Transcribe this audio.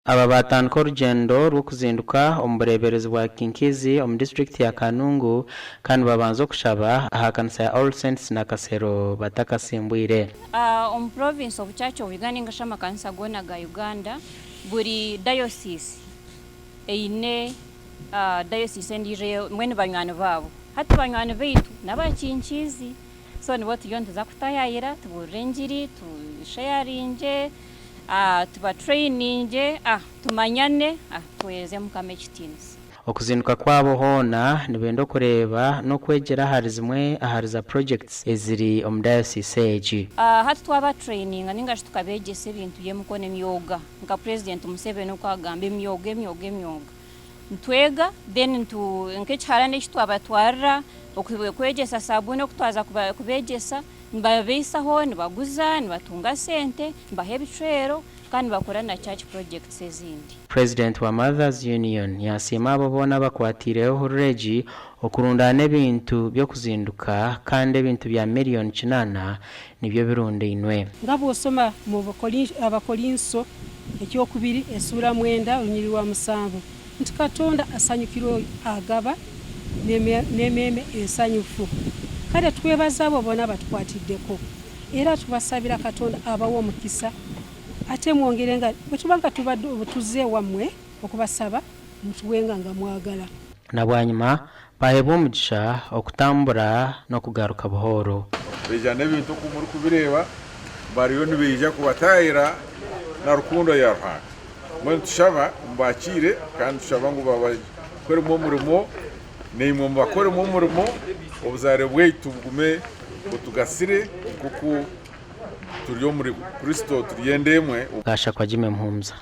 Aba baatandika orugyendo rw'okuzinduka omu bureeberezi bwa Kinkizi omu disiturikiti ya Kanungu kandi babanza okushaba aha kanisa ya All Saints Nakasero batakasimbwire. Omu Province of Church of Uganda ninga shi amakanisa goona aga Uganda, buri Diocese eine Diocese endiijo mbwenu banywani baabo. Hati banywani baitu n'aba Kinkizi so nibo turiyo nituza kutayaayira tubuurire engiri, tusheyaringye, tubatureyiningye, tumanyane, tuheereze Mukama ekitiinisa. Okuzinduka kwabo hoona nibenda okureeba n'okwegyera ahari zimwe ahari za projects eziri omu diocese egi. Hati twabatureyininga ninga shi tukabeegyesa ebintu by'emikono emyoga nka Purezidenti Museveni oku agamba emyoga emyoga emyoga. Nitwega then nk'ekiharani eki twabatwarira okwegyesa sabuuni oku twaza kubeegyesa nibabaisaho nibaguza nibatunga sente nibaha ebicwero kandi nibakora na church projects ezindi. President wa Mothers Union yasiima abo boona abakwatiireho ehururu egi okurundaana ebintu by'okuzinduka kandi ebintu bya miriyoni kinaana nibyo birundainwe. Nga bw'osoma mu Abakorinso eky'okubiri esuura mwenda olunyiriri rwa musanvu nti Katonda asanyukira oyo agaba n'emeeme ensanyufu. Kale twebaza abo bona abatukwatiddeko era tubasabira Katonda abawe omukisa ate mwongere nga bwetuba nga tubadde tuzze ewammwe okubasaba mutuwenga nga mwagala. Na bwanyima baheebwa omugisha okutambura n'okugaruka buhooro. Baija n'ebintu oku murikubireeba, bariyo nibaija kubataahira na rukundo ya Ruhanga. Mbwenu nitushaba mubakiire kandi nitushaba ngu babakoremu omurimo, naimwe mubakoremu omurimo, obuzaare bwaitu bugume butugasire nk'oku turi omuri Kristo turi enda emwe. Gashakwa Jimmy Muhumuza.